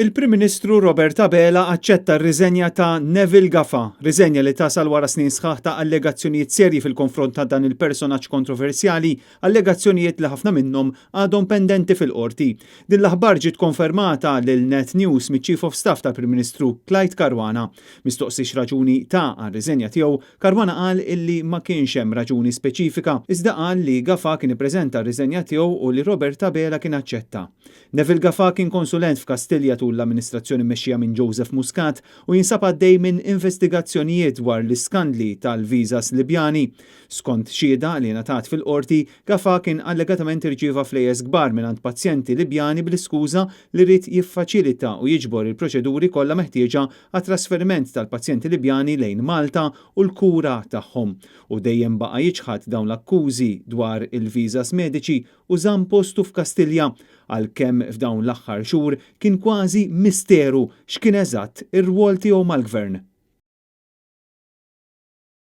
Il-Prim Ministru Robert Abela aċċetta r-riżenja ta' Neville Gafa, riżenja li tasal wara snin sħaħ ta' allegazzjonijiet serji fil-konfront ta' dan il-personaġġ kontroversjali, allegazzjonijiet li ħafna minnhom għadhom pendenti fil-qorti. Din l-aħbar ġiet konfermata lil Net News miċ-Chief of Staff tal-Prim Ministru Clyde Caruana. Mistoqsi x'raġuni ta għar-riżenja tiegħu, Caruana qal illi ma kienx hemm raġuni speċifika, iżda qal li Gafa kien ippreżenta r-riżenja tiegħu u li Robert Abela kien aċċetta. Neville Gafa kien konsulent f'Kastilja tul l-amministrazzjoni mmexxija minn Joseph Muscat u jinsab għaddej minn investigazzjonijiet dwar l-iskandli tal-visas Libjani. Skont xhieda li ngħatat fil-Qorti, Gafa kien allegatament irċieva flejjes kbar mingħand pazjenti Libjani bl-iskuża li ried jiffaċilita u jiġbor il-proċeduri kollha meħtieġa għat-trasferiment tal-pazjenti Libjani lejn Malta u l-kura tagħhom. Hu dejjem baqa' jiċħad dawn l-akkużi dwar il-visas mediċi u żamm postu f'Kastilja, għalkemm f'dawn l-aħħar xhur kien kważi misteru x'kien eżatt ir-rwol tiegħu mal-Gvern.